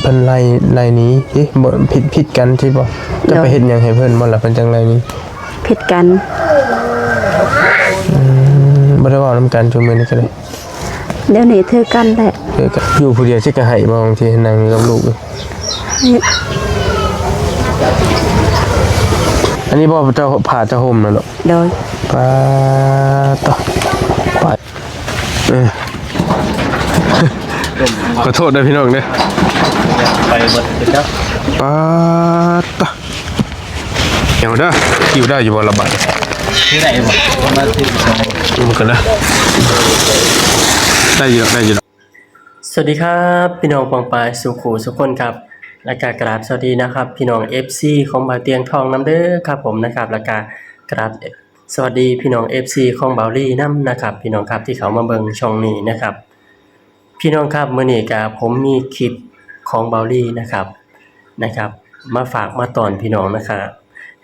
ເພິ່ນໄລ່ ໄລ່ໜີຕິ ບໍ່ ຜິດ ຜິດກັນຕິບໍ່? ເຈົ້າໄປເຮັດຫຍັງໃຫ້ເພິ່ນບໍ່ລະ ເພິ່ນຈັ່ງໄລ່ໜີ? ຜິດກັນ. ອືມ ບໍ່ໄດ້ເວົ້ານຳກັນຊຸມື້ນີ້ກໍໄດ້. ດຽວນີ້ຖືກກັນແຫຼະ. ເອີ ກໍຢູ່ຜູ້ດຽວຊິກະໄຫ້ບໍ່? ບາງທີນັ່ງຢູ່ກັບລູກ. ອັນນີ້ບໍ່ ເຈົ້າ ຜ້າເຈົ້າຫົ່ມນະເນາະ? ໂດຍ. ປາດໂທ້ ເອີ ຂໍໂທດເດີພີ່ນ້ອງເດີ. ໄປເບິດຄືກັນ. ປາດໂທ້ ເອົາເດີ ຄິວໄດ້ຢູ່ບໍ່ລະບາດ? ຄືໄດ້ຢູ່ບໍ່? ປະມານສິບສອງ ເບິ່ງກັນເດີ. ໄດ້ຢູ່ດອກ ໄດ້ຢູ່ດອກ. ສະຫວັດດີຄັບ ພີ່ນ້ອງປ້ອງປາຍສູ່ຄູ່ສູ່ຄົນຄັບ ແລະກະກະລາບສະຫວັດດີນະຄັບ ພີ່ນ້ອງເອັຟຊີຂອງບ່າວຕຽງທອງນຳເດີຄັບຜົມນະຄັບ ແລະກະກະລາບ ສະຫວັດດີພີ່ນ້ອງເອັຟຊີຂອງບ່າວລີນຳນະຄັບ ພີ່ນ້ອງຄັບ ທີ່ເຂົ້າມາເບິ່ງຊ່ອງນີ້ນະຄັບ. ພີ່ນ້ອງຄັບ ມື້ນີ້ກະຜົມມີຄລິບຂອງບ່າວລີນະຄັບ ນະຄັບ ມາຝາກມາຕ້ອນພີ່ນ້ອງນະຄັບ.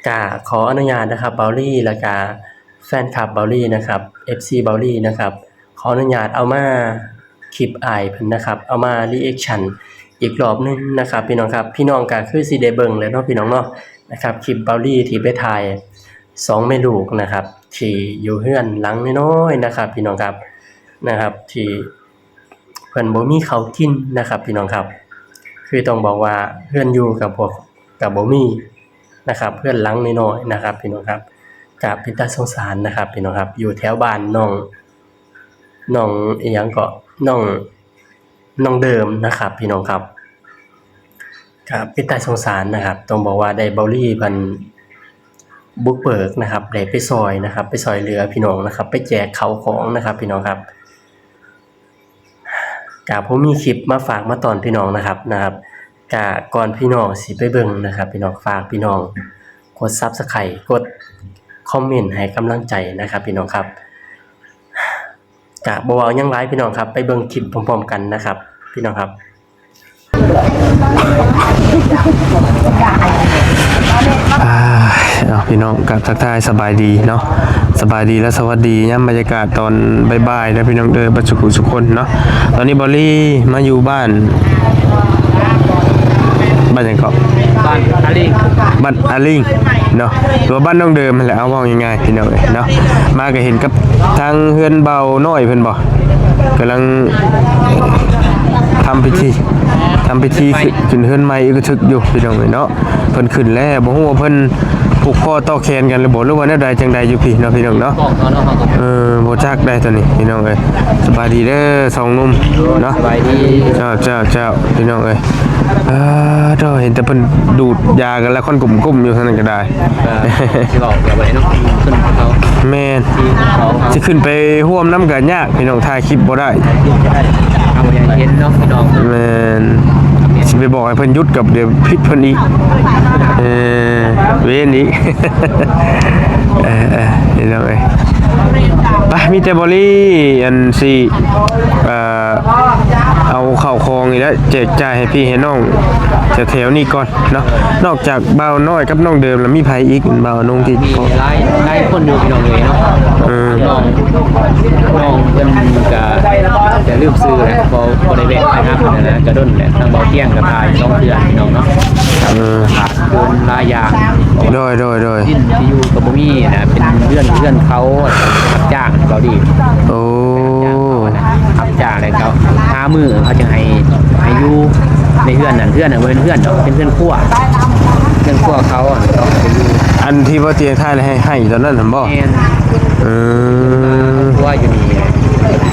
ກະຂໍອະນຸຍາດນະຄັບ ບ່າວລີ ແລະກະແຟນຄັບບ່າວລີນະຄັບ ເອັຟຊີບ່າວລີນະຄັບ ຂໍອະນຸຍາດເອົາມາ ຄລິບອ້າຍເພິ່ນນະຄັບ ເອົາມາຣີແອັກຊັນອີກລອບໜຶ່ງນະຄັບ ພີ່ນ້ອງຄັບ. ພີ່ນ້ອງກະຄືຊິໄດ້ເບິ່ງແລ້ວເນາະ ພີ່ນ້ອງເນາະ ນະຄັບ ຄລິບບ່າວລີທີ່ໄປຖ່າຍສອງແມ່ລູກນະຄັບ ທີ່ຢູ່ເຮືອນຫຼັງນ້ອຍໆນະຄັບ ພີ່ນ້ອງຄັບ ນະຄັບ ທີ່ເພິ່ນບໍ່ມີເຂົ້າກິນນະຄັບ ພີ່ນ້ອງຄັບ. ຄືຕ້ອງບອກວ່າເຮືອນຢູ່ກະບໍ່ ກະບໍ່ມີນະຄັບ ເຮືອນຫຼັງນ້ອຍໆນະຄັບ ພີ່ນ້ອງຄັບ. ກະເປັນຕາສົງສານນະຄັບ ພີ່ນ້ອງຄັບ ຢູ່ແຖວບ້ານນ້ອງ ນ້ອງອີ່ຫຍັງເກາະ ນ້ອງ ນ້ອງເດີມນະຄັບ ພີ່ນ້ອງຄັບ. ກະເປັນຕາສົງສານນະຄັບ ຕ້ອງບອກວ່າໄດ້ບ່າວລີເພິ່ນບຸກເບີກນະຄັບ ໄດ້ໄປຊ່ອຍນະຄັບ ໄປຊ່ອຍເຫຼືອພີ່ນ້ອງນະຄັບ ໄປແຈກເຂົ້າຂອງນະຄັບ ພີ່ນ້ອງຄັບ. ກະຜົມມີຄລິບມາຝາກມາຕ້ອນພີ່ນ້ອງນະຄັບ ນະຄັບ. ກະກ່ອນພີ່ນ້ອງຊິໄປເບິ່ງນະຄັບ ພີ່ນ້ອງ ຝາກພີ່ນ້ອງກົດຊັບສະໄຄຣບ໌ ກົດຄອມເມັນໃຫ້ກຳລັງໃຈນະຄັບ ພີ່ນ້ອງຄັບ. ກະບໍ່ເວົ້າຫຍັງຫຼາຍພີ່ນ້ອງຄັບ ໄປເບິ່ງຄລິບພ້ອມໆກັນນະຄັບ ພີ່ນ້ອງຄັບ. ອ່າ ເນາະ ພີ່ນ້ອງ ກະທັກທາຍສະບາຍດີເນາະ ສະບາຍດີ ແລະ ສະຫວັດດີຍາມບັນຍາກາດຕອນບ່າຍໆເດີພີ່ນ້ອງເດີ ເບິດສູ່ຜູ້ສູ່ຄົນເນາະ. ຕອນນີ້ບ່າວລີມາຢູ່ບ້ານ ບ້ານຫຍັງເກາະ? ບ້ານອາລິງ ບ້ານອາລິງເນາະ ຫຼືວ່າບ້ານນ້ອງເດີມຫັ້ນແຫຼະ ເອົາເວົ້າງ່າຍໆ ພີ່ນ້ອງເອີຍເນາະ. ມາກະເຫັນກັບທາງເຮືອນບ່າວນ້ອຍເພິ່ນບໍ ກຳລັງທຳພິທີ ທຳພິທີຂຶ້ນ ຂຶ້ນເຮືອນໃໝ່ອຶກກະທຶກຢູ່ ພີ່ນ້ອງເອີຍເນາະ. ເພິ່ນຂຶ້ນແລ້ວ ບໍ່ຮູ້ວ່າເພິ່ນຜູກຂໍ້ຕໍ່ແຂນກັນຫຼືບໍ່ ຫຼືວ່າແນວໃດຈັ່ງໃດຢູ່ພີ້ເນາະ ພີ່ນ້ອງເນາະ. ເອີ ບໍ່ຈັກໄດ໋ຕອນນີ້ ພີ່ນ້ອງເອີຍ. ສະບາຍດີເດີສອງໜຸ່ມເນາະ ສະບາຍດີ ເຈົ້າ ເຈົ້າ ເຈົ້າ ພີ່ນ້ອງເອີຍ. ອ່າ ໂທ້ ເຫັນແຕ່ເພິ່ນດູດຢາກັນແລ້ວ ຄົນກຸ້ມໆຢູ່ທາງນັ້ນກະໄດ້ ຊິເວົ້າກັບໄວ້ເນາະ ຂຶ້ນເຂົາ ແມ່ນ ຊິເຂົາ ຊິຂຶ້ນໄປຮ່ວມນຳກະຍາກ ພີ່ນ້ອງ ຖ່າຍຄລິບບໍ່ໄດ້ ເຮົາບໍ່ຢາກເຫັນເນາະ ພີ່ນ້ອງ ແມ່ນ ຊິໄປບອກໃຫ້ເພິ່ນຢຸດກັບ ດຽວຜິດເພິ່ນອີກ ເອີ ເວນອີກ ເອີ ເອີ ພີ່ນ້ອງເອີຍ. ໄປ ມີແຕ່ບໍລີ ອັນຊິ ເອີ ເອົາເຂົ້າຂອງນີ້ແຫຼະ ແຈກຈ່າຍໃຫ້ພີ່ໃຫ້ນ້ອງແຖວໆນີ້ກ່ອນເນາະ. ນອກຈາກບ່າວນ້ອຍກັບນ້ອງເດີມແລ້ວ ມີໃຜອີກ? ບ່າວນຸ່ງທີ່ ມີຫຼາຍ ຫຼາຍຄົນຢູ່ ພີ່ນ້ອງເອີຍເນາະ. ເອີ ນ້ອງ ນ້ອງເພິ່ນກະ ຈະລືມຊື່ແຫຼະ ບໍ່ ບໍ່ໄດ້ແວະໄປຫາເພິ່ນນະ ກະດົນແຫຼະ. ທາງບ່າວຕຽງກະຖ່າຍສອງເທື່ອ ພີ່ນ້ອງເນາະ. ເອີ ໂດນຫຼາຍຢ່າງ ໂດຍ ໂດຍ ໂດຍ ດິນທີ່ຢູ່ກໍບໍ່ມີນະ ເປັນເຮືອນ ເຮືອນເຂົາ ຮັບຈ້າງເຂົາດີ ໂອ້ ຮັບຈ້າງແລ້ວເຂົາຫາມື້ເຂົາຈຶ່ງໃຫ້ ໃຫ້ຢູ່ໃນເຮືອນນັ້ນ ເຮືອນນັ້ນບໍ່ແມ່ນເຮືອນດອກ ເປັນເຮືອນຄົວ ເຮືອນຄົວເຂົາ ອັນທີ່ບໍ່ຕຽງຖ່າຍໃຫ້ ໃຫ້ຕອນນັ້ນຫັ້ນບໍ່? ແມ່ນ ເອີ ຄົວຢູ່ນີ້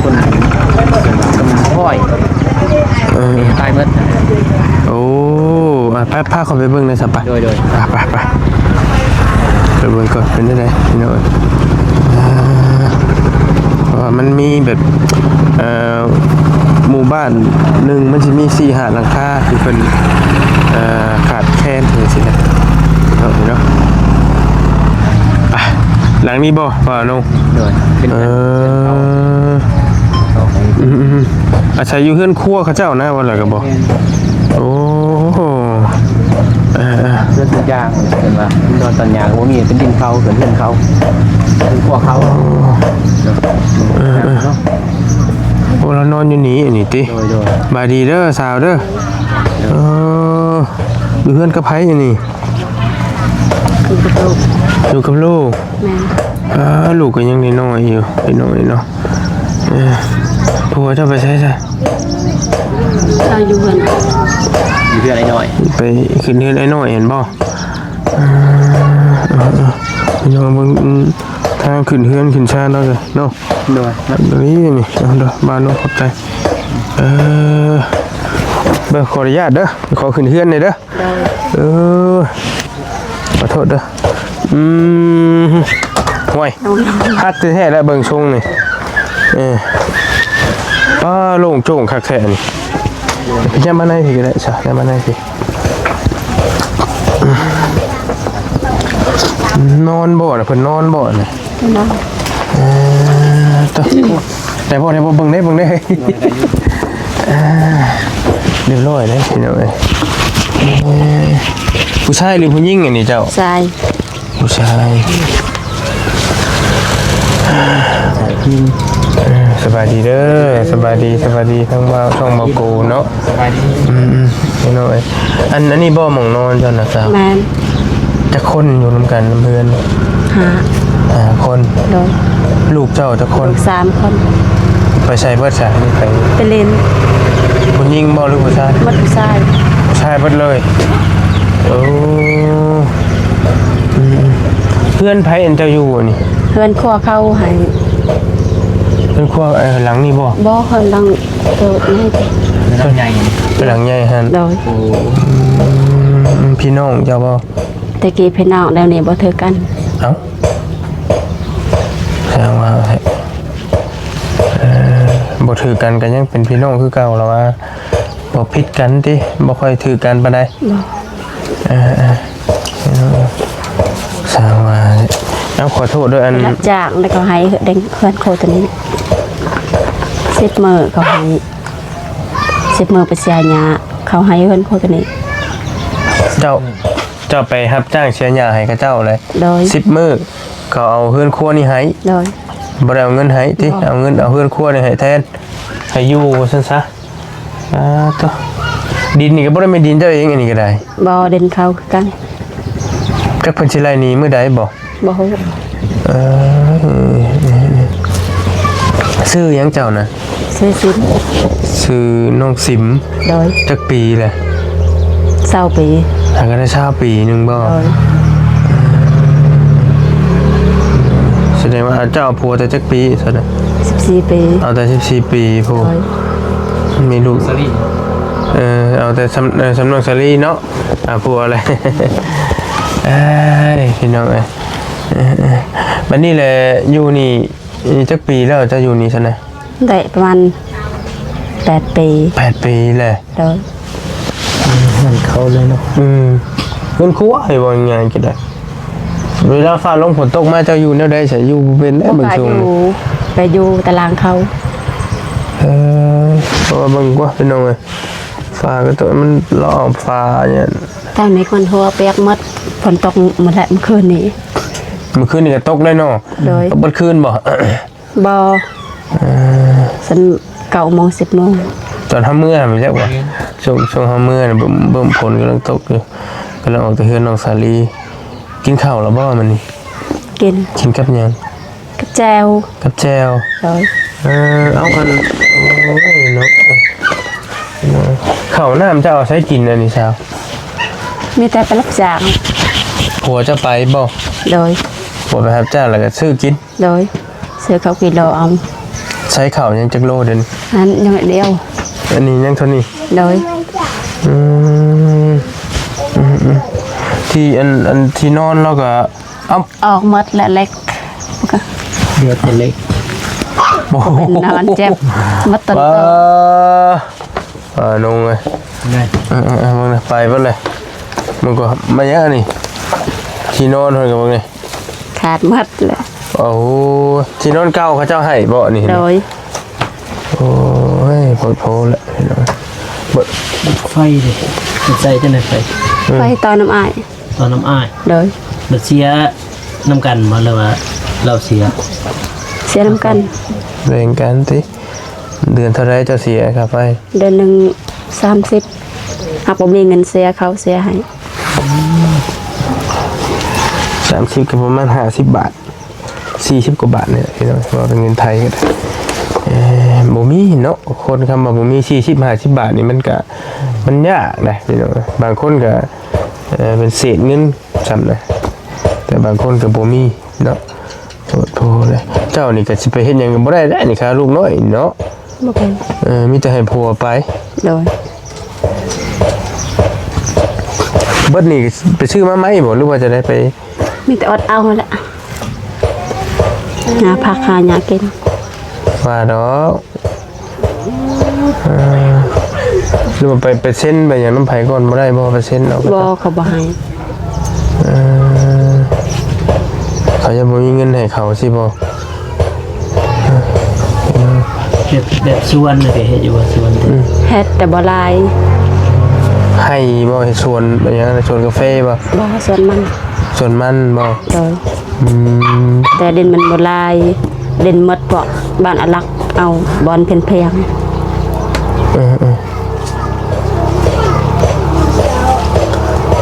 ຄົນ ຄົນພອຍ ເອີ ຕາຍໝົດ ໂອ້ ອ່ະ ໄປ ພາຂ້ອຍໄປເບິ່ງແດ່ຊະ ໄປ ໂດຍ ໂດຍ ໄປ ໄປ ໄປ ໄປເບິ່ງກ່ອນ ເປັນຈັ່ງໃດພີ່ນ້ອງເອີຍ. ອ່າ ເພາະວ່າມັນມີແບບ ເອີ ໝູ່ບ້ານໜຶ່ງ ມັນຊິມີສີ່ຫ້າຫຼັງຄາທີ່ເພິ່ນ ເອີ ຂາດແຄນຈັ່ງຊີ້ນະ ເນາະ ເນາະ. ໄປ ຫຼັງນີ້ບໍ່ ວ່ານ້ອງ? ໂດຍ ເປັນ ເອີ ອືມໆ ອາໄສຢູ່ເຮືອນຄົວເຂົາເຈົ້ານະ ວ່າແລ້ວກໍບໍ່ ແມ່ນ ໂອ້ ເອີໆ ເຮືອນທຸກຢ່າງ ເພິ່ນວ່າ ຕອນ ຕອນຫຍ້າກໍບໍ່ມີ ເປັນດິນເຂົາ ເປັນເຮືອນເຂົາ ເປັນຄົວເຂົາ ເອີໆ ເນາະ ໂອ້ ລາວນອນຢູ່ນີ້ ອັນນີ້ຕິ ໂດຍໆ ສະບາຍດີເດີສາວເດີ ໂດຍ ເອີ ຢູ່ເຮືອນກັບໃຜອັນນີ້? ຢູ່ກັບລູກ. ຢູ່ກັບລູກ? ແມ່ນ. ອ້າ ລູກກໍຍັງນ້ອຍໆຢູ່ ນ້ອຍໆເນາະ. ເອີ ຜົວເຈົ້າໄປໃສຊະ? ເຂົາຢູ່ເຮືອນ ຢູ່ເຮືອນອ້າຍນ້ອຍ. ໄປຂຶ້ນເຮືອນອ້າຍນ້ອຍຫັ້ນບໍ່? ເອີ ເອີ ເອີ ເອີ ເບິ່ງ ອືມ ທາງຂຶ້ນເຮືອນຂຶ້ນຊານເນາະ ເນາະ. ໂດຍ. ນີ້ ນີ້ ເອົາເດີ ບ່າວໂນ ຂອບໃຈ. ເອີ ເບິ່ງ ຂໍອະນຸຍາດເດີ ຂໍຂຶ້ນເຮືອນແດ່ເດີ. ໂດຍ. ເອີ ຂໍໂທດເດີ. ອືມ ໂອ້ຍ ໂດຍ ຄັກແທ້ໆແລ້ວ ເບິ່ງຊົງນີ້. ເອີ ປ້າ ໂລ່ງໂຈ້ງຄັກແທ້ນີ້. ໄປຍ່າງມາໃນພີ້ກໍໄດ້ຊະ ຍ່າງມາໃນພີ້. ນອນບໍ່ນະ? ເພິ່ນນອນບໍ່ນະ? ນອນ. ເອີ ໂຕ ໄດ້ບໍ່ ໄດ້ບໍ່? ເບິ່ງເດ້ ເບິ່ງເດ້. ເອີ ຮຽບຮ້ອຍເດ້ພີ່ນ້ອງເອີຍ. ເອີ ຜູ້ຊາຍຫຼືຜູ້ຍິງອັນນີ້ເຈົ້າ? ຊາຍ. ຜູ້ຊາຍ. ເອີ ສະບາຍດີເດີ ສະບາຍດີ ສະບາຍດີ ທັງບ່າວ ຊ່ອງບ່າວໂກເນາະ. ສະບາຍດີ. ອືມໆ ພີ່ນ້ອງເອີຍ ອັນ ອັນນີ້ບໍ່ໝ່ອງນອນເຈົ້ານະສາວ? ແມ່ນ. ຈັກຄົນຢູ່ນຳກັນນຳເຮືອນ? ຫ້າ. ຫ້າຄົນ. ໂດຍ. ລູກເຈົ້າຈັກຄົນ? ສາມຄົນ. ໄປໃສເບິດຊະ? ໄປ ໄປຫຼິ້ນ. ຜູ້ຍິງບໍ່ ຫຼືຜູ້ຊາຍ? ໝົດຜູ້ຊາຍ. ຜູ້ຊາຍເບິດເລີຍ. ໂອ້ ອືມ ເຮືອນໃຜອັນເຈົ້າຢູ່ນີ້? ເຮືອນຄົວເຂົາໃຫ້. ເຮືອນຄົວ ເອີ ຫຼັງນີ້ບໍ່? ບໍ່ ເຮືອນຫຼັງ ເອີ ນີ້ ຫຼັງໃຫຍ່ ຫຼັງໃຫຍ່ຫັ້ນ. ໂດຍ. ອືມ ພີ່ນ້ອງເຈົ້າບໍ່? ແຕ່ກີ້ພີ່ນ້ອງ ດຽວນີ້ບໍ່ຖືກກັນ. ເອົ້າ ແສດງວ່າ ເອີ ບໍ່ຖືກກັນກໍຍັງເປັນພີ່ນ້ອງຄືເກົ່າລະວ່າ. ບໍ່ຜິດກັນຕິ ບໍ່ຄ່ອຍຖືກກັນປານໃດ. ບໍ່. ເອີ ເອີ ເອີ ສ້າງວ່າ ເອົາ ຂໍໂທດເດີ ອັນ ໄປຮັບຈ້າງ ແລ້ວເຂົາໃຫ້ເຮືອນຄົວໂຕນີ້ ສິບມື້ ເຂົາໃຫ້ ສິບມື້ໄປເສຍຫຍ້າ ເຂົາໃຫ້ເຮືອນຄົວໂຕນີ້. ເຈົ້າ ເຈົ້າໄປຮັບຈ້າງເສຍຫຍ້າໃຫ້ເຂົາເຈົ້າເລີຍ? ໂດຍ. ສິບມື້ ເຂົາເອົາເຮືອນຄົວນີ້ໃຫ້? ໂດຍ. ບໍ່ໄດ້ເອົາເງິນໃຫ້ຕິ? ບໍ່. ເອົາເງິນ ເອົາເຮືອນຄົວນີ້ໃຫ້ແທນ ໃຫ້ຢູ່ວ່າຊັ້ນຊະ. ອ່າ ໂຕ ດິນນີ້ກໍບໍ່ໄດ້ແມ່ນດິນເຈົ້າເອງ ອັນນີ້ກໍໄດ້? ບໍ່ ດິນເຂົາຄືກັນ. ຈັກເພິ່ນຊິໄລ່ໜີມື້ໃດບໍ່? ບໍ່ຮູ້. ເອີ ຊື່ຫຍັງເຈົ້ານະ? ຊື່ສິມ. ຊື່ນ້ອງສິມ. ໂດຍ. ຈັກປີແຫຼະ? ຊາວປີ. ຫາກໍໄດ້ຊາວປີໜຶ່ງບໍ່? ໂດຍ. ສະແດງວ່າເຈົ້າເອົາຜົວແຕ່ຈັກປີຊັ້ນນະ? ສິບສີ່ປີ. ເອົາແຕ່ສິບສີ່ປີພຸ້ນ. ໂດຍ. ມີລູກ ສາລີ. ເອີ ເອົາແຕ່ສ່ຳ ເອີ ສ່ຳນ້ອງສາລີເນາະ. ເອົາຜົວແລ້ວ. ເອີຍ ພີ່ນ້ອງເອີຍ. ເອີ ເອີ ບັດນີ້ແຫຼະ ຢູ່ນີ້ຈັກປີແລ້ວ ເຈົ້າຢູ່ນີ້ຊັ້ນນະ? ໄດ້ປະມານແປດປີ. ແປດປີແຫຼະ. ໂດຍ. ເຮືອນເຂົາເລີຍເນາະ. ອືມ ເຮືອນຄົວໃຫ້ເວົ້າງ່າຍໆກໍໄດ້. ເວລາຟ້າລົງຝົນຕົກມາ ເຈົ້າຢູ່ແນວໃດຊະ? ຢູ່ບໍ່ເປັນແລ້ວເບິ່ງຊົງ. ໄປຢູ່ຕາລາງເຂົາ. ເອີ ເພາະວ່າເບິ່ງກວ່າ ພີ່ນ້ອງເອີຍ ຝາກະໂຕະມັນລອກຝາຫຍັງ. ຕາຍ ມີຄົນຫົວປຽກໝົດ ຝົນຕົກໝົດແຫຼະມື້ຄືນນີ້. ມື້ຄືນນີ້ກໍຕົກເລີຍເນາະ? ໂດຍ. ຕົກເບິດຄືນບໍ່? ບໍ່. ເອີ ສ່ຳເກົ້າໂມງ ສິບໂມງ ຕອນເຮົາເມືອຫັ້ນ ແມ່ນບໍ່? ຊ່ວງ ຊ່ວງເຮົາເມືອນະ ເບິ່ງ ເບິ່ງຝົນກຳລັງຕົກຢູ່ ກຳລັງອອກແຕ່ເຮືອນນ້ອງສາລີ. ກິນເຂົ້າແລ້ວບໍ່ມື້ນີ້? ກິນ. ກິນກັບຫຍັງ? ກັບແຈ່ວ. ກັບແຈ່ວ. ໂດຍ. ເອີ ເອົາ ອັນ ໂອ້ຍເນາະ ເຂົ້ານ້ຳເຈົ້າເອົາໃສກິນອັນນີ້ສາວ? ມີແຕ່ໄປຮັບຈ້າງ. ຜົວເຈົ້າໄປບໍ່? ໂດຍ. ຜົວໄປຮັບຈ້າງແລ້ວກໍຊື້ກິນ? ໂດຍ. ຊື້ເຂົ້າກິໂລເອົາ. ໃຊ້ເຂົ້າຍັງຈັກໂລດຽວນີ້? ອັນຍັງດຽວ. ອັນນີ້ຍັງເທົ່ານີ້? ໂດຍ. ອືມ ອືມໆ ທີ່ອັນ ອັນທີ່ນອນລາວກໍ ເອົາ ອອກໝົດແລ້ວເຫຼັກ ເຫຼືອແຕ່ເຫຼັກ. ໂອ້ໂຫ ນອນເຈັບໝົດຕົ້ນ. ອ່າ ອ່າ ນ້ອງເອີຍ ໄດ້ ເອີໆໆ ເບິ່ງນະ ໄປເບິດເລີຍ. ມັນກໍມາຫຍັງອັນນີ້ ທີ່ນອນເພິ່ນກໍເບິ່ງນີ້ ຂາດໝົດແລ້ວ. ໂອ້ ທີ່ນອນເກົ່າເຂົາເຈົ້າໃຫ້ບໍ່ນີ້? ໂດຍ. ໂອ້ຍ ໂພດໂພແຫຼະ ເບິ່ງ ໄຟເດ ມັນໃຊ້ຈັ່ງໃດໄຟ? ເອີ ໄຟຕໍ່ນ້ຳອ້າຍ. ຕໍ່ນ້ຳອ້າຍ. ໂດຍ. ມັນເສຍນຳກັນບໍ່ ຫຼືວ່າລາວເສຍ? ເສຍນຳກັນ. ແບ່ງກັນຕິ. ເດືອນເທົ່າໃດເຈົ້າເສຍຄ່າໄຟ? ເດືອນໜຶ່ງສາມສິບ. ຫາກບໍ່ມີເງິນເສຍ ເຂົາເສຍໃຫ້. ສາມສິບ ກໍປະມານຫ້າສິບບາດ ສີ່ສິບກວ່າບາດນີ້ແຫຼະ ພີ່ນ້ອງ ເວົ້າເປັນເງິນໄທກໍໄດ້. ເອີ ບໍ່ມີເນາະ ຄົນຄຳວ່າບໍ່ມີສີ່ສິບ ຫ້າສິບບາດນີ້ ມັນກະ ມັນຍາກນະ ພີ່ນ້ອງ. ບາງຄົນກະ ເອີ ເປັນເສດເງິນຊ້ຳນະ ແຕ່ບາງຄົນກໍບໍ່ມີເນາະ. ໂອ້ໂຫ ເຈົ້ານີ້ກໍຊິໄປເຮັດຫຍັງກໍບໍ່ໄດ້ແຫຼະ ນີ້ຄ່າລູກນ້ອຍເນາະ. ບໍ່ເປັນ ເອີ ມີແຕ່ໃຫ້ຜົວໄປ. ໂດຍ. ເບິດນີ້ໄປຊື້ມາໃໝ່ບໍ່ ຫຼືວ່າຈະໄດ້ໄປ? ມີແຕ່ອອດເອົາຫັ້ນແຫຼະ ຫາຜັກຫາຫຍ້າກິນ. ວ່າດອກ ເອີ ຫຼືວ່າໄປ ໄປເຊັນໄປຫຍັງນຳໃຜກ່ອນບໍ່ໄດ້ບໍ່? ໄປເຊັນເອົາ. ບໍ່ ເຂົາບໍ່ໃຫ້. ເອີ ເຂົາຍັງບໍ່ມີເງິນໃຫ້ເຂົາຊີ້ບໍ່? ເຮັດແບບສວນນະ ເຮັດຢູ່ບໍ່ສວນ? ອືມ ເຮັດແຕ່ບໍ່ຫຼາຍ. ໄຮ່ບໍ່? ເຮັດສວນຫຍັງ ສວນກາເຟບໍ່? ບໍ່ ສວນມັນ. ສວນມັນບໍ່? ໂດຍ. ອືມ ແຕ່ດິນມັນບໍ່ຫຼາຍ ດິນໝົດເພາະບ້ານອາລັກເອົາ ບ່ອນເພິ່ນແພງ. ເອີ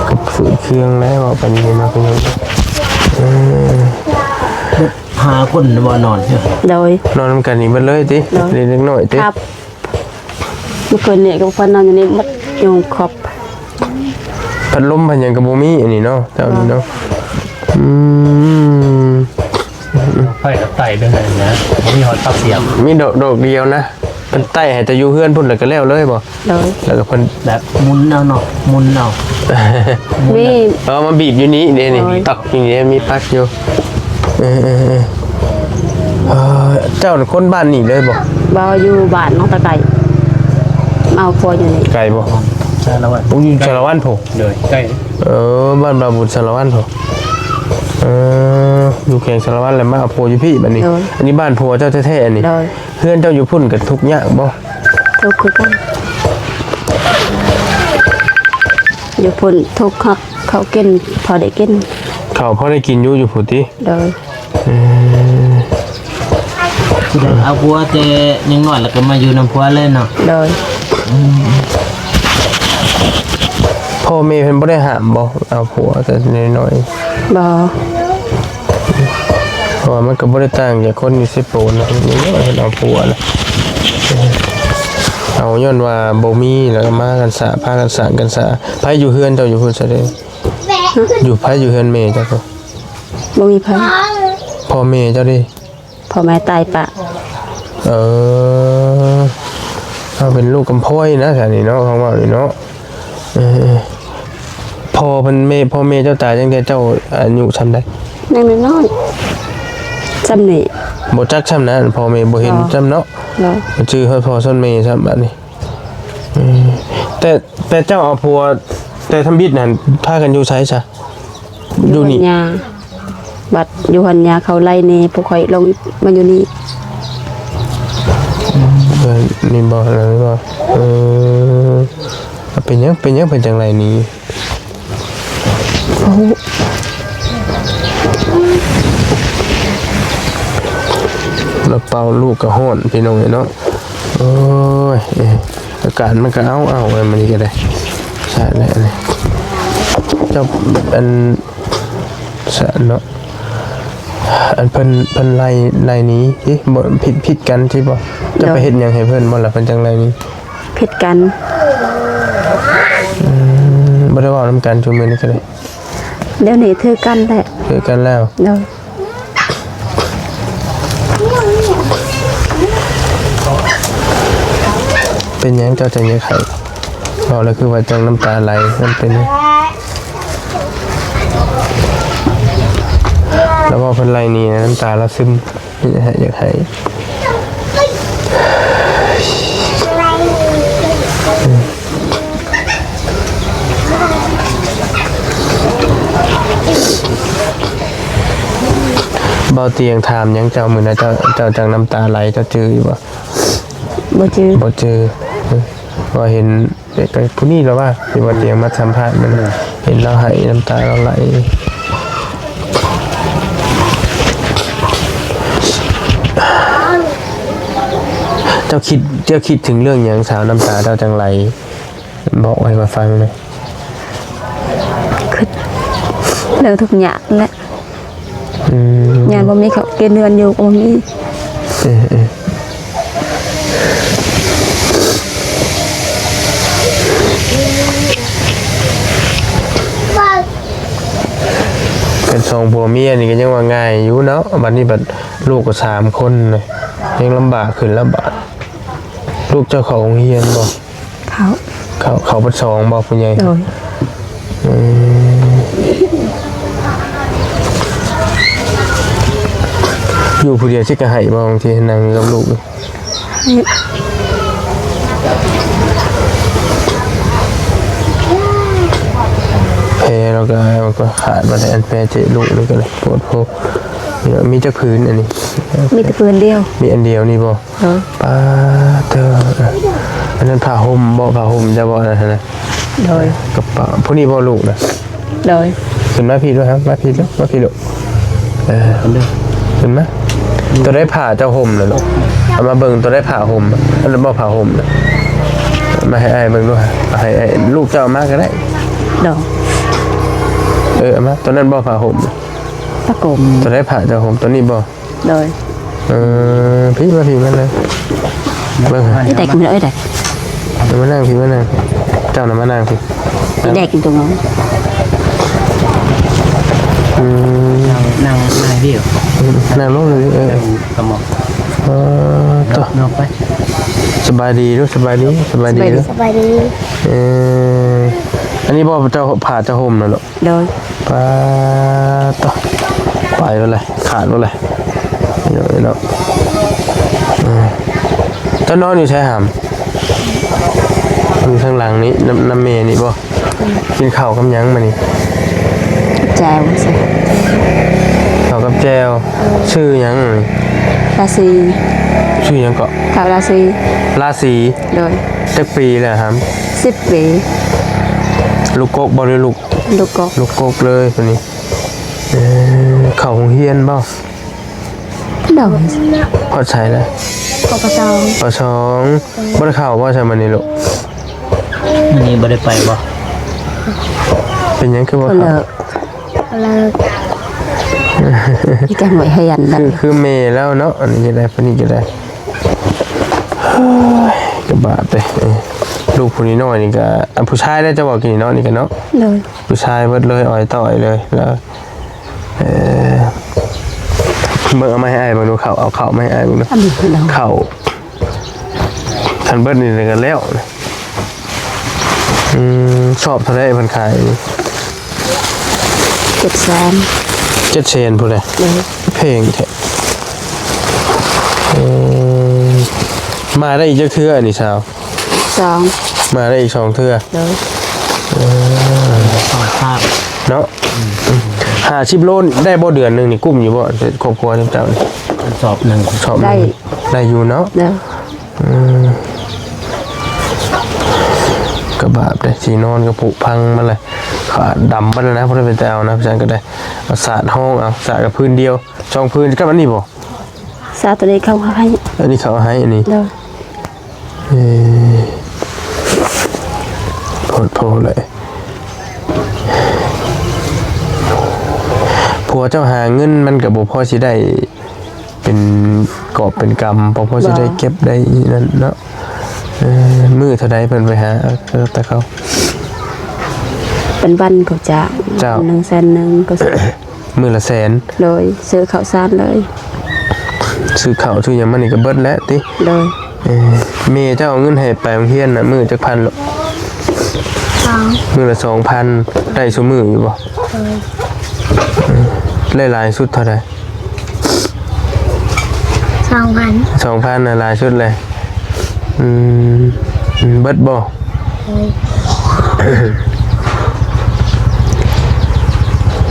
ໆ ກັບຝືນເຄືອງແລ້ວ ເວົ້າໄປນີ້ເນາະ ເອີ ຫ້າຄົນບໍ່ນອນ? ໂດຍ. ນອນນຳກັນນີ້ເບິດເລີຍຕິ? ໂດຍ. ເລັກນ້ອຍຕິ? ຄັບ ເມື່ອຄືນນີ້ກໍພານອນຢູ່ນີ້ໝົດ ຍຸງຂອບ. ພັດລົມພັດຫຍັງກໍບໍ່ມີອັນນີ້ເນາະ ເຈົ້ານີ້ເນາະ. ອືມ ໄຟກໍໄຕ້ເດີນະ ບໍ່ມີຮອດປັກສຽບ ມີດອກ ດອກດຽວນະ. ເພິ່ນໄຕ້ໃຫ້ແຕ່ຢູ່ເຮືອນພຸ້ນ ແລ້ວກໍແລ້ວເລີຍບໍ່? ໂດຍ. ແລ້ວກໍເພິ່ນແບບໝຸນເອົາເນາະ ໝຸນເອົາ. ມີ ເອີ ມາບີບຢູ່ນີ້ເດ້ນີ້ ໂດຍ ຕັກຢູ່ນີ້ ມີປັກຢູ່. ເອີໆໆ ເອີ ເຈົ້າຄົນບ້ານນີ້ເລີຍບໍ່? ບໍ່ ຢູ່ບ້ານນ້ອງຕະໄກ ມາເອົາຜົວຢູ່ນີ້. ໄກບໍ່? ສາລະວັນ. ໂອ້ ຢູ່ສາລະວັນພຸ້ນ. ໂດຍ ໄກ. ເອີ ບ້ານບ່າວບຸນສາລະວັນພຸ້ນ. ເອີ ຢູ່ແຂວງສາລະວັນ ແລ້ວມາເອົາຜົວຢູ່ພີ້ບັດນີ້. ໂດຍ. ອັນນີ້ບ້ານຜົວເຈົ້າແທ້ໆ ອັນນີ້. ໂດຍ. ເຮືອນເຈົ້າຢູ່ພຸ້ນກໍທຸກຍາກບໍ່? ທຸກຄືກັນ ຢູ່ພຸ້ນທຸກຄັກ ເຂົ້າກິນພໍໄດ້ກິນ. ເຂົ້າພໍໄດ້ກິນຢູ່ ຢູ່ພຸ້ນຕິ? ໂດຍ. ເອີ ຜູ້ໃດເອົາຜົວແຕ່ຍັງນ້ອຍ ແລ້ວກໍມາຢູ່ນຳຜົວເລີຍເນາະ? ໂດຍ. ອືມ ພໍ່ແມ່ເພິ່ນບໍ່ໄດ້ຫ້າມບໍ່ ເອົາຜົວແຕ່ນ້ອຍໆ? ບໍ່. ເພາະວ່າມັນກໍບໍ່ໄດ້ຕ່າງຈາກຄົນຢູ່ເຊໂປນນະ ເພິ່ນເອົາຜົວນະ ເອົາຍ້ອນວ່າບໍ່ມີ ແລ້ວກໍມາກັນສະ ພາກັນສ້າງກັນສະ. ໃຜຢູ່ເຮືອນເຈົ້າຢູ່ພຸ້ນຊະເດ? ຢູ່ ໃຜຢູ່ເຮືອນແມ່ເຈົ້າ? ບໍ່ມີໃຜ. ພໍ່ແມ່ເຈົ້າເດ? ພໍ່ແມ່ຕາຍປະ. ເອີ ເຮົາເປັນລູກກຳພ້ອຍນະ ຊະນີ້ເນາະ ເຮົາເວົ້ານີ້ເນາະ. ເອີ ພໍ່ເພິ່ນແມ່ ພໍ່ແມ່ເຈົ້າຕາຍຕັ້ງແຕ່ເຈົ້າອາຍຸຊ່ຳໃດ? ຍັງນ້ອຍໆ ຊ່ຳນີ້ ບໍ່ຈັກຊ່ຳນະ ພໍ່ແມ່ບໍ່ເຫັນ ອໍ ຊ່ຳເນາະ. ບໍ່ ບໍ່ຈື່ຮອດພໍ່ຊອນແມ່ຊ້ຳບາດນີ້. ເອີ ແຕ່ ແຕ່ເຈົ້າເອົາຜົວແຕ່ທຳອິດຫັ້ນ ພາກັນຢູ່ໃສຊະ? ຢູ່ນີ້ ຢູ່ຫັ້ນຍາ ບັດຢູ່ຫັ້ນຍາເຂົາໄລ່ແດ່ ພວກຂ້ອຍລົງມາຢູ່ນີ້. ເອີ ນີ້ບໍ່ ອັນນັ້ນບໍ່? ເອີ ເປັນຫຍັງ ເປັນຫຍັງເພິ່ນຈັ່ງໄລ່ໜີ? ໂອ້ ລະເປົ່າລູກກະຮ້ອນ ພີ່ນ້ອງເອີຍເນາະ. ໂອ້ຍ ອາກາດມັນກະເອົ້າໆ ແລ້ວມື້ນີ້ກະໄດ້ ສະແລ້ວນີ້ ເຈົ້າ ອັນ ສະເນາະ ອັນເພິ່ນ ເພິ່ນໄລ່ ໄລ່ໜີຕິ ບໍ່ ຜິດ ຜິດກັນຕິບໍ່? ເຈົ້າໄປເຮັດຫຍັງໃຫ້ເພິ່ນບໍ່ລະ ເພິ່ນຈັ່ງໄລ່ໜີ? ຜິດກັນ. ອືມ ບໍ່ໄດ້ເວົ້ານຳກັນຊຸມື້ນີ້ກະໄດ້. ດຽວນີ້ຖືກກັນແຫຼະ ຖືກກັນແລ້ວ. ໂດຍ. ເປັນຫຍັງເຈົ້າຈັ່ງຢາກໄຫ້? ເວົ້າແລ້ວຄືວ່າຈັ່ງນ້ຳຕາໄຫຼ ມັນເປັນຫຍັງ? ລາວເວົ້າເພິ່ນໄລ່ໜີ ນ້ຳຕາລາວຊຶມ. ຢາກໃຫ້ ຢາກໃຫ້ ບ່າວຕຽງຖາມຫຍັງເຈົ້າມື້ນັ້ນ ເຈົ້າ ເຈົ້າຈັ່ງນ້ຳຕາໄຫຼ ເຈົ້າຈື່ຢູ່ບໍ່? ບໍ່ຈື່ ບໍ່ຈື່ ວ່າເຫັນ ແຕ່ກໍຜູ້ນີ້ລະວ່າ ທີ່ວ່າຕຽງມາສຳພາດມື້ນັ້ນ ເຫັນລາວໄຫ້ ນ້ຳຕາລາວໄຫຼ. ເຈົ້າຄິດ ເຈົ້າຄິດເຖິງເລື່ອງຫຍັງ ສາວ ນ້ຳຕາເຈົ້າຈັ່ງໄຫຼ? ບອກໃຫ້ຂ້ອຍຟັງແດ່. ຄິດເລື່ອງທຸກຍາກແຫຼະ. ອືມ ຍາມບໍ່ມີເຂົ້າກິນ ເຮືອນຢູ່ກໍບໍ່ມີ. ເອີໆ ເປັນສອງຜົວເມຍນີ້ກໍຍັງວ່າງ່າຍຢູ່ເນາະ, ບັດນີ້ບັດລູກກໍສາມຄົນນະ ຍັງລຳບາກຂຶ້ນລະບາດ. ລູກເຈົ້າເຂົ້າໂຮງຮຽນບໍ່? ເຂົ້າ ເຂົ້າ ເຂົ້າເບິດສອງບໍ່ ຜູ້ໃຫຍ່? ໂດຍ. ອືມ ຢູ່ຜູ້ດຽວຊິກະໄຫ້ບໍ່? ບາງທີນັ່ງຢູ່ກັບລູກ ແຜລາວກະ ກະຂາດບໍ່ໄດ້ ອັນແຜເຈະລູກນີ້ກະເລີຍໂພດໂພ. ມີຈັກຜືນອັນນີ້? ມີແຕ່ຜືນດຽວ. ມີອັນດຽວນີ້ບໍ່? ໂດຍ. ປາດເທີ ອັນນັ້ນຜ້າຫົ່ມບໍ່? ຜ້າຫົ່ມເຈົ້າບໍ່ ອັນນັ້ນນະ? ໂດຍ. ກະເປົາ ຜູ້ນີ້ບໍ່ລູກນະ? ໂດຍ. ຂຶ້ນມາພີ້ດູ ມາພີ້ດູ ມາພີ້ລູກ. ເອີ ຂຶ້ນມາ. ໂຕໃດຜ້າເຈົ້າຫົ່ມນະລູກ? ເອົາມາເບິ່ງ ໂຕໃດຜ້າຫົ່ມ? ອັນນັ້ນບໍ່ຜ້າຫົ່ມນະ? ມາໃຫ້ອ້າຍເບິ່ງດູ ໃຫ້ອ້າຍ ລູກເຈົ້າເອົາມາກະໄດ້. ໂດຍ. ເອີ ເອົາມາ ໂຕນັ້ນບໍ່ຜ້າຫົ່ມ? ຜ້າຫົ່ມ. ໂຕໃດຜ້າເຈົ້າຫົ່ມ? ໂຕນີ້ບໍ່? ໂດຍ. ເອີ ພີ້ມາ ພີ້ມາເລີຍ ເບິ່ງ ໄດ້ກິນເອີຍ ໄດ້ ມານັ່ງພີ້ ມານັ່ງ ເຈົ້ານະມານັ່ງພີ້ ໄດ້ກິນຕົວນັ້ນ. ອືມ ນັ່ງ ນັ່ງ ນັ່ງພີ້ ນັ່ງລົງເລີຍ ເອີ ນັ່ງກະໝໍ້ ເອີ ໂຕ ນອກໄປ. ສະບາຍດີລູກ ສະບາຍດີ ສະບາຍດີ ສະບາຍດີ ເອີ ອັນນີ້ບໍ່ ເຈົ້າ ຜ້າເຈົ້າຫົ່ມນະລູກ? ໂດຍ. ປາດໂທ້ ໄປເບິດເລີຍ ຂາດເບິດເລີຍ ເນາະ ເນາະ ເອີ ເຈົ້ານອນຢູ່ໃສຫຳ? ຢູ່ທາງຫຼັງນີ້ ນຳ ນຳແມ່ນີ້ບໍ່? ອືມ ກິນເຂົ້າກັບຫຍັງມື້ນີ້? ແຈ່ວ ເຂົ້າກັບແຈ່ວ. ເອີ ຊື່ຫຍັງ? ລາສີ. ຊື່ຫຍັງເກາະ? ເຂົ້າລາສີ. ລາສີ. ໂດຍ. ຈັກປີແລ້ວຫຳ? ສິບປີ. ລູກກົກບໍ່ ຫຼືລູກ ລູກກົກ ລູກກົກເລີຍຄົນນີ້. ເອີ ເຂົ້າໂຮງຮຽນບໍ່? ໂດຍ. ຮອດໃສແລ້ວ? ປ.ສອງ ປ.ສອງ. ບໍ່ໄດ້ເຂົ້າບໍ່ຊະມື້ນີ້ລູກ? ມື້ນີ້ບໍ່ໄດ້ໄປບໍ່? ເປັນຫຍັງຄືບໍ່ເຂົ້າ? ເລີກ ເລີກ ມີການໄວ້ຮຽນ ຄື ຄືແມ່ແລ້ວເນາະ ອັນນີ້ກໍໄດ້ ຄົນນີ້ກໍໄດ້. ເຮີ້ຍ ກະບາບເດ້ ເອີ ລູກຜູ້ນ້ອຍນີ້ກະ ອັນຜູ້ຊາຍໄດ້ ເຈົ້າເວົ້າກີ້ນີ້ເນາະ ນີ້ກະເນາະ. ໂດຍ. ຜູ້ຊາຍເບິດເລີຍ ອອຍຕ້ອຍເລີຍ ແລ້ວ ເອີ ເບິ່ງ ເອົາມາໃຫ້ອ້າຍເບິ່ງດູ ເຂົ້າ ເອົາເຂົ້າມາໃຫ້ອ້າຍເບິ່ງດູ ເຂົ້າ ຄັນເບິດນີ້ກະແລ້ວ. ອືມ ຊອບເທົ່າໃດເພິ່ນຂາຍນີ້? ເຈັດແສນ ເຈັດແສນພຸ້ນແຫຼະ. ໂດຍ. ແພງແທ້. ເອີ ມາໄດ້ອີກຈັກເທື່ອອັນນີ້ສາວ? ສອງ. ມາໄດ້ອີກສອງເທື່ອ. ໂດຍ. ເອີ ສອງຄາບເນາະ. ອືມ ຫ້າສິບໂລໄດ້ບໍ່ ເດືອນໜຶ່ງນີ້ ກຸ້ມຢູ່ບໍ່ ຄອບຄົວເຈົ້ານີ້? ສອບໜຶ່ງ ສອບໜຶ່ງ ໄດ້ ໄດ້ຢູ່ເນາະ. ໂດຍ. ອືມ ກະບາບເດ້ ຊິນອນກະຜຸພັງມາແລ້ວ ຂາດດຳເບິດແລ້ວນະ ບໍ່ໄດ້ໄປແຕ່ເອົານະ ຊັ້ນກະໄດ້ ເອົາສາດຮອງເອົາ ສາດກະຜືນດຽວ ສອງຜືນກັບອັນນີ້ບໍ່? ສາດໂຕນີ້ເຂົາໃຫ້ ອັນນີ້ເຂົາໃຫ້ອັນນີ້. ໂດຍ. ເອີ ໂພດໂພເລີຍ ຜົວເຈົ້າຫາເງິນມັນກະບໍ່ພໍຊິໄດ້ ເປັນກອບເປັນກຳ ພໍ ພໍຊິໄດ້ເກັບໄດ້ນັ້ນເນາະ. ເອີ ມື້ເທົ່າໃດເພິ່ນໄປຫາແຕ່ເຂົາ? ເປັນວັນເຂົາຈ້າງ. ເຈົ້າ. ໜຶ່ງແສນໜຶ່ງກໍຊື້ ມື້ລະແສນ. ໂດຍ. ຊື້ເຂົ້າສານເລີຍ ຊື້ເຂົ້າຊື້ຫຍັງມານີ້ກະເບິດແລ້ວຕິ? ໂດຍ. ເອີ ແມ່ເຈົ້າເອົາເງິນໃຫ້ໄປໂຮງຮຽນນະ ມື້ຈັກພັນລູກ? ສອງ. ມື້ລະສອງພັນ ໄດ້ຊຸມື້ຢູ່ບໍ່? ໂດຍ. ເອີ ໄດ້ຫຼາຍສຸດເທົ່າໃດ? ສອງພັນ. ສອງພັນນະ ຫຼາຍສຸດເລີຍ. ອືມ ອືມ ເບິດບໍ່? ໂດຍ.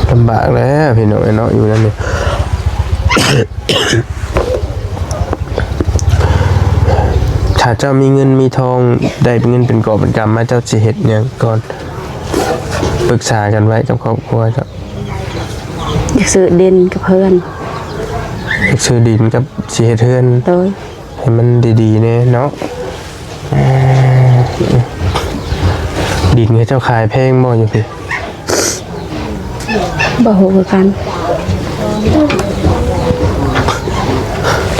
ລຳບາກແລ້ວພີ່ນ້ອງເອີຍເນາະ ຢູ່ນຳນີ້. ຖ້າເຈົ້າມີເງິນມີທອງ ໄດ້ເປັນເງິນເປັນກອບເປັນກຳມາ ເຈົ້າຊິເຮັດຫຍັງກ່ອນ? ປຶກສາກັນໄວ້ກັບຄອບຄົວເຈົ້າ. ຢາກຊື້ດິນກັບເຮືອນ. ຢາກຊື້ດິນກັບຊິເຮັດເຮືອນ. ໂດຍ. ໃຫ້ມັນດີໆແດ່ເນາະ. ເອີ ດິນເຂົາເຈົ້າຂາຍແພງບໍ່ຢູ່ພີ້? ບໍ່ຮູ້ຄືກັນ.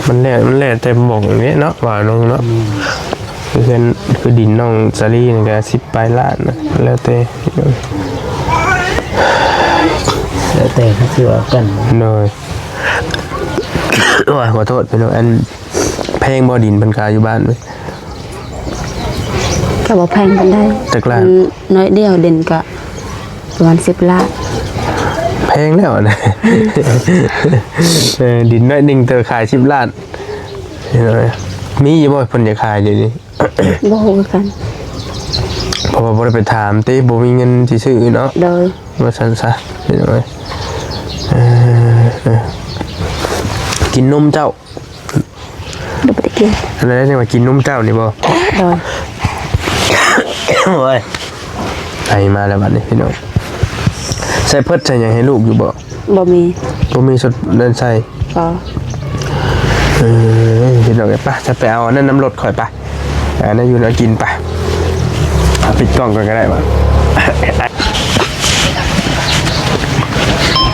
ມັນແລ້ວ ມັນແລ້ວແຕ່ໝ່ອງນີ້ເນາະ ວ່ານ້ອງເນາະ. ຄືເຮືອນ ຄືດິນນ້ອງສາລີນີ້ກະສິບປາຍລ້ານນະ ແລ້ວແຕ່ ແລ້ວແຕ່ເຂົາຊິເວົ້າກັນ. ໂດຍ ໂອ້ຍ ຂໍໂທດພີ່ນ້ອງ ອັນ ແພງບໍ່ດິນເພິ່ນຂາຍຢູ່ບ້ານ? ກະບໍ່ແພງປານໃດ. ຈັກລ້ານ? ອືມ ໜ້ອຍດຽວ ດິນກະປະມານສິບລ້ານ. ແພງແລ້ວນະ. ເອີ ດິນໜ້ອຍໜຶ່ງແຕ່ຂາຍສິບລ້ານ. ເອີ ມີຢູ່ບໍ່ເພິ່ນຢາກຂາຍດຽວນີ້? ບໍ່ຮູ້ຄືກັນ ເພາະວ່າບໍ່ໄດ້ໄປຖາມຕິ ບໍ່ມີເງິນຊິຊື້ເນາະ. ໂດຍ ວ່າຊັ້ນຊະ ເອີ ເອີ ກິນນົມເຈົ້າ ບໍ່ໄດ້ກິນ. ອັນນັ້ນເອີ້ນວ່າກິນນົມເຈົ້ານີ້ບໍ່? ໂດຍ ໂອ້ຍ ໄອມາແລ້ວບັດນີ້ພີ່ນ້ອງ. ໃສ່ເພິດໃສ່ຫຍັງໃຫ້ລູກຢູ່ບໍ່? ບໍ່ມີ ບໍ່ມີຊຸດນັ້ນໃສ່. ບໍ່. ເອີ ພີ່ນ້ອງເອີຍ ໄປ ຈະໄປເອົາອັນນັ້ນນຳລົດຂ້ອຍໄປ ອັນນັ້ນຢູ່ແນວກິນໄປ. ເອົາ ປິດກ້ອງກ່ອນກໍໄດ້ຫວາ.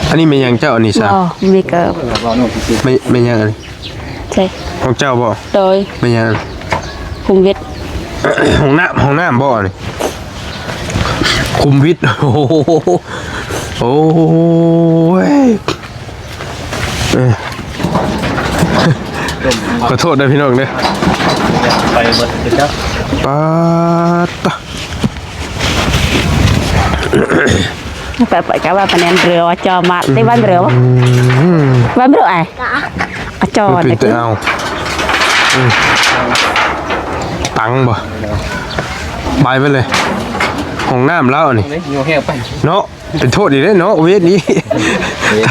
ອັນນີ້ແມ່ນຫຍັງເຈົ້າ ອັນນີ້ຊະ? ບໍ່ ມີເກີບ. ແມ່ນ ແມ່ນຫຍັງອັນນີ້? ໃຊ່ ຂອງເຈົ້າບໍ່? ໂດຍ. ແມ່ນຫຍັງ? ຄຸມວິດ. ຫ້ອງນ້ຳ ຫ້ອງນ້ຳບໍ່ນີ້? ຄຸມວິດ. ໂອ້ໂຫ ໂອ້ຍ ເອີ ຂໍໂທດເດີພີ່ນ້ອງເດີ. ໄປເບິດຄືກັນ. ປາດຕະ. ໄປ ໄປກະວ່າປະແນນເຮືອວ່າຈອມາ ຕິວັນເຮືອວ່າ ອືມ ວັນເຮືອໄອ ອາຈອນ ເປັນແຕ່ເອົາ ອືມ ຕັງບໍ່ ໄປໄປເລີຍ. ຫ້ອງນ້ຳລາວນີ້ ເນາະ ເປັນໂທດອີກເດ້ເນາະ ເວດນີ້ ເວດ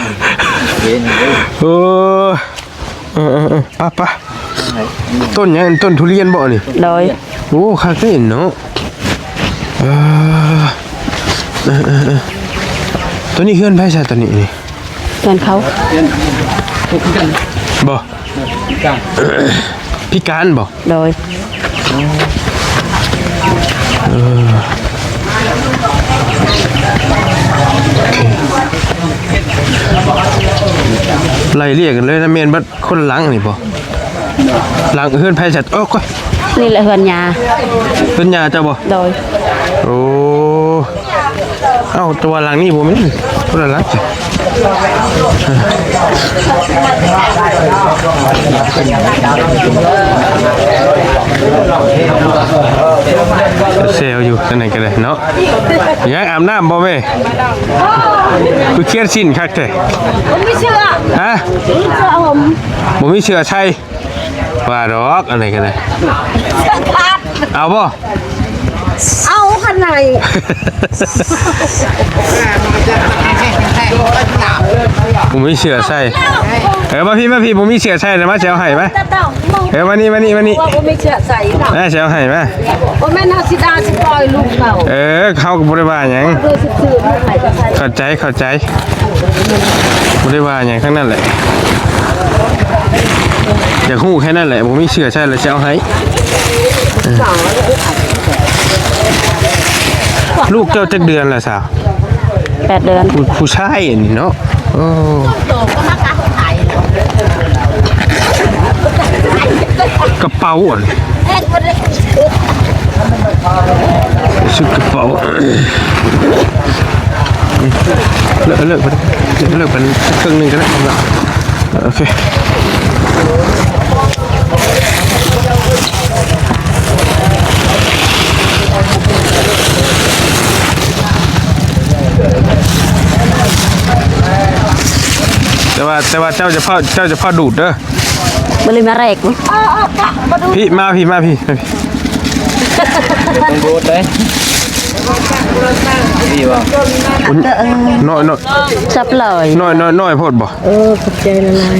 ເວດ ໂອ້ ເອີໆໆ ໄປໆ ຕົ້ນຫຍັງ? ຕົ້ນທຸລຽນບໍ່ນີ້? ໂດຍ. ໂອ້ ຄັກແທ້ເນາະ. ເອີ ເອີໆໆ ໂຕນີ້ເຮືອນໃຜຊະ ໂຕນີ້ນີ້? ເຮືອນເຂົາ. ບໍ່ ພິການບໍ່? ໂດຍ. ເອີ ໂອເຄ ໄລ່ລຽກກັນເລີຍນະ ແມ່ນເບິດ. ຄົນຫຼັງນີ້ບໍ່? ຫຼັງເຮືອນໃຜຊະ? ໂອ້ຍ ນີ້ແຫຼະເຮືອນຍ່າ. ເຮືອນຍ່າເຈົ້າບໍ່? ໂດຍ. ໂອ້ ເອົ້າ ແຕ່ວ່າຫຼັງນີ້ບໍ່ແມ່ນ ຄົນລະຫຼັງ. ແຊວຢູ່ຈັ່ງໃດກໍໄດ້ເນາະ. ຍັງອາບນ້ຳບໍ່ແມ່? ຄືຄຽນສິ້ນຄັກແທ້. ບໍ່ມີເສື້ອ. ຮະ? ບໍ່ມີເສື້ອຫົ່ມ. ບໍ່ມີເສື້ອໃສ່. ວ່າດອກ ອັນໃດກໍໄດ້. ເສື້ອຂາດ. ເອົາບໍ່? ເອົາຄັນໃດ. ບໍ່ມີເສື້ອໃສ່. ເອີ ມາພີ້ ມາພີ້ ບໍ່ມີເສື້ອໃສ່ນະ ມາ ຊິເອົາໃຫ້ ມາ. ເອີ ມານີ້ ມານີ້ ມານີ້ ວ່າບໍ່ມີເສື້ອໃສ່ເນາະ. ເອີ ຊິເອົາໃຫ້ ມາ. ບໍ່ແມ່ນເຮົາຊິດ່າຊິປ່ອຍລູກເຮົາ. ເອີ ເຮົາກໍບໍ່ໄດ້ວ່າຫຍັງ. ເຮົາຊິຊື້ລູກໃຫ້ກໍໃສ່. ເຂົ້າໃຈ ເຂົ້າໃຈ. ບໍ່ໄດ້ວ່າຫຍັງທັງນັ້ນແຫຼະ. ຢາກຮູ້ແຄ່ນັ້ນແຫຼະ. ບໍ່ມີເສື້ອໃສ່ແລ້ວຊິເອົາໃຫ້. ເອີ ລູກເຈົ້າຈັກເດືອນແລ້ວສາວ? ແປດເດືອນ. ຜູ້ ຜູ້ຊາຍອັນນີ້ເນາະ. ໂອ້ ກະເປົາອັນ ຊື້ກະເປົາ. ເລີກ ເລີກໄປ ເລີກໄປເຄິ່ງໜຶ່ງກໍໄດ້. ໂອເຄ ແຕ່ວ່າ ແຕ່ວ່າເຈົ້າຈະພາ ເຈົ້າຈະພາດູດເດີ. ບໍ່ໄດ້ມາແລກ. ພີ້ ມາພີ້ ມາພີ້ ມາພີ້. ຕ້ອງໂດດເດ້. ດີບໍ່? ນ້ອຍໆ ຈັບເລີຍ. ນ້ອຍໆ ນ້ອຍໂພດບໍ່? ເອີ ຂອບໃຈຫຼາຍ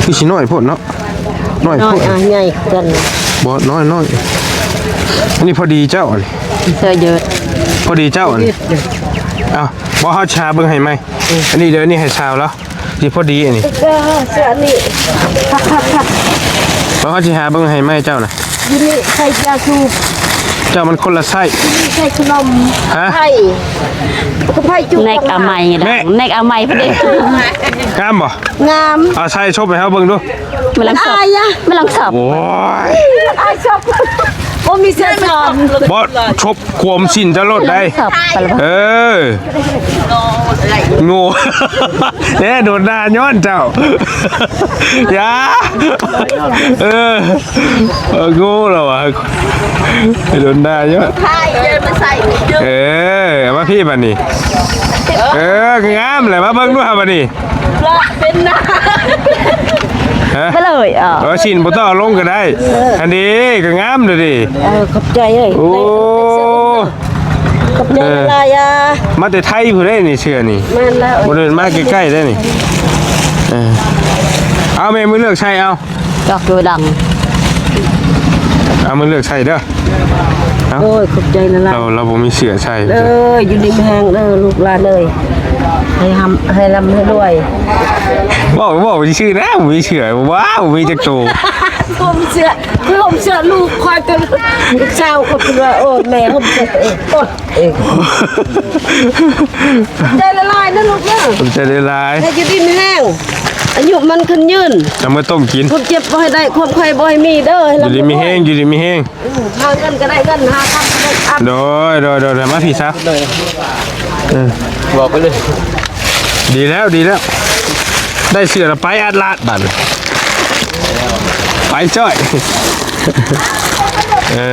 ໆ. ຄືຊິນ້ອຍໂພດເນາະ. ນ້ອຍໂພດ. ນ້ອຍ ອ່າ ໃຫຍ່ຄືກັນ. ບໍ່ ນ້ອຍໆ. ອັນນີ້ພໍດີເຈົ້າ ອັນນີ້ ເສື້ອເຢີດ. ພໍດີເຈົ້າ ອັນນີ້. ເອົ້າ ບໍ່ ເຮົາຊາເບິ່ງໃຫ້ໃໝ່. ອັນນີ້ເດີ ອັນນີ້ໃຫ້ຊາວລະ. ຊິພໍດີອັນນີ້. ເອີ ເສື້ອອັນນີ້. ເຮົາຊິຫາເບິ່ງໃຫ້ໃໝ່ເຈົ້ານະ. ຢູ່ນີ້ໃສ່ຢາສູບ. ເຈົ້າມັນຄົນລະໄຊ. ໃສ່ຂະໜົມ ຮະ? ໄຂ່ ກໍໄຂ່ຈຸ ແນກອາໄມ ແນກອາໄມພໍດີ. ງາມບໍ່? ງາມ. ເອົາໃສ່ຊົບໃຫ້ເຮົາເບິ່ງດູ. ມາລອງຊົບ ອາຍອະ ມາລອງຊົບ. ໂອ້ຍ ອາຍຊົບ ບໍ່ມີເສື້ອຊ້ອນ. ບໍ່ ຊົບຄວາມຊິນຈະລົດໄດ້. ເອີ ໂງ່ ແນ່ ໂດນດ່າຍ້ອນເຈົ້າ. ຢ່າ ເອີ ເອີ ໂງ່ລະວະ ໂດນດ່າຢູ່. ເອີ ເອົາມາພີ້ບາດນີ້. ເອີ ງາມແຫຼະ ມາເບິ່ງດູຫາບາດນີ້. ເປັນນາ ຮະ ມາເລີຍ. ເອີ ຊິນບໍ່ຕ້ອງເອົາລົງກໍໄດ້. ອັນນີ້ກໍງາມເດ້. ເອີ ຂອບໃຈເອີຍ. ໂອ້ ຂອບໃຈຫຼາຍໆ. ມາແຕ່ໄທພຸ້ນເດ້ນີ້ ເສື້ອນີ້. ແມ່ນແລ້ວ ບໍ່ໄດ້ມາໃກ້ໆເດ້ນີ້. ເອີ ເອົາແມ່ ມືເລືອກໃສ່ເອົາ. ຈອກຢູ່ຫຼັງ ເອົາມາເລືອກໃສ່ເດີ. ໂອ້ຍ ຂອບໃຈຫຼາຍໆ. ລາວ ລາວບໍ່ມີເສື້ອໃສ່. ເອີ ຢູ່ດີມີແຮງເດີລູກຫຼານເອີຍ. ໃຫ້ຮ່ຳ ໃຫ້ລ່ຳໃຫ້ລວຍ. ເວົ້າ ເວົ້າຊື່ໆນະ ບໍ່ມີເສື້ອ. ວ້າວ ບໍ່ມີຈັກໂຕ. ຫົ່ມເສື້ອ ຄືຫົ່ມເສື້ອລູກຂ້ອຍ ກໍລູກສາວຂ້ອຍເປັນວ່າ ໂອ້ຍ ແມ່ຫົ່ມເສື້ອຕົວເອງ. ໂອ້ຍ ເອງ. ຂອບໃຈຫຼາຍໆນະລູກເດີ. ຂອບໃຈຫຼາຍໆ. ໃຫ້ຢູ່ດີມີແຮງ ອາຍຸໝັ້ນຂວັນຍືນ. ເອົາມາຕົ້ມກິນ. ຄວາມເຈັບບໍ່ໃຫ້ໄດ້ ຄວາມໄຂ້ບໍ່ໃຫ້ມີເດີ. ໃຫ້ລ່ຳ ຢູ່ດີມີແຮງ ຢູ່ດີມີແຮງ. ອືມ ຫາເງິນກໍໄດ້ເງິນ ຫາຄຳກໍໄດ້ຄຳ. ໂດຍ ໂດຍ ໂດຍ ໂດຍ. ມາພີ້ຊະ. ເອີ ບອກໄປເລີຍ. ດີແລ້ວ ດີແລ້ວ. ໄດ້ເສື້ອລະໄປອັດລາດບາດນີ້. ໄປຈ້ອຍ. ເອີ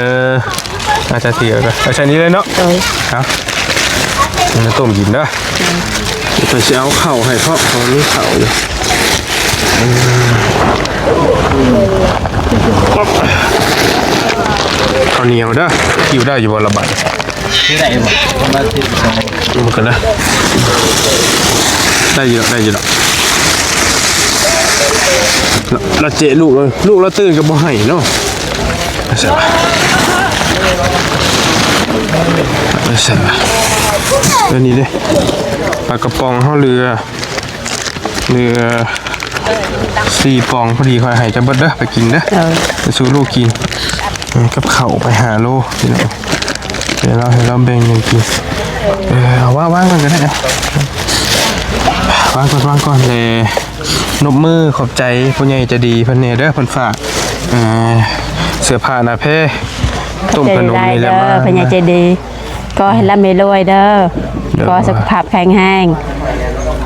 ອາດຈະຖືກ ເອົາໃສ່ນີ້ເລີຍເນາະ. ເອີ ເອົາ ມາຕົ້ມກິນເດີ. ເອີ ຂ້ອຍຊິເອົາເຂົ້າໃຫ້ເພາະ ເພາະມີເຂົ້າຢູ່. ເອີ ເຂົ້າໜຽວເດີ. ກິນໄດ້ຢູ່ບໍ່ລະບາດ? ຊິໄດ້ຢູ່ບໍ່? ປະມານສິບສອງ ມັນກໍໄດ້ ໄດ້ຢູ່ດອກ ໄດ້ຢູ່ດອກ. ລະ ລະເຈະລູກເອີຍ ລູກລະຕື່ນກໍບໍ່ໃຫ້ເນາະ. ໃສ່ ໃສ່ ອັນນີ້ເດ້ ປາກະປ໋ອງເຮົາເຫຼືອ ເຫຼືອສີ່ປ່ອງ ພໍດີຂ້ອຍໃຫ້ເຈົ້າເບິດເດີ ໄປກິນເດີ. ເອີ ໄປສູ່ລູກກິນ. ເອີ ກັບເຂົ້າໄປຫ້າໂລພີ່ນ້ອງ. ໃຫ້ລາວ ໃຫ້ລາວແບ່ງກັນກິນ. ເອີ ເອົາວາງ ວາງກ່ອນກໍໄດ້. ວາງກ່ອນ ວາງກ່ອນແລະ ນົບມືຂອບໃຈຜູ້ໃຫຍ່ໃຈດີເພິ່ນແດ່ເດີ ເພິ່ນຝາກ ເອີ ເສື້ອຜ້າໜ້າແພ ຕົ້ມຂະໜົມນີ້ແຫຼະ ມາ ຜູ້ໃຫຍ່ໃຈດີ. ຂໍໃຫ້ລ່ຳໃຫ້ລວຍເດີ. ໂດຍ ຂໍສຸຂະພາບແຂງແຮງ.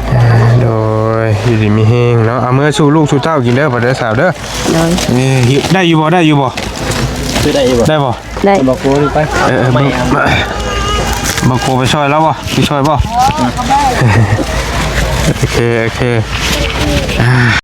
ເອີ ໂດຍ ຢູ່ດີມີແຮງເນາະ. ເອົາເມືອສູ່ລູກສູ່ເຕົ້າກິນເດີ ບາດເດີສາວເດີ. ໂດຍ ນີ້ ໄດ້ຢູ່ບໍ່? ໄດ້ຢູ່ບໍ່? ຄືໄດ້ຢູ່ບໍ່? ໄດ້ບໍ່? ໄດ້. ບັກໂກໄປ ເອີ ເອີ ບັກ ບັກໂກໄປຊ່ອຍລາວບໍ່? ຊິຊ່ອຍບໍ່? ໂອເຄ ໂອເຄ.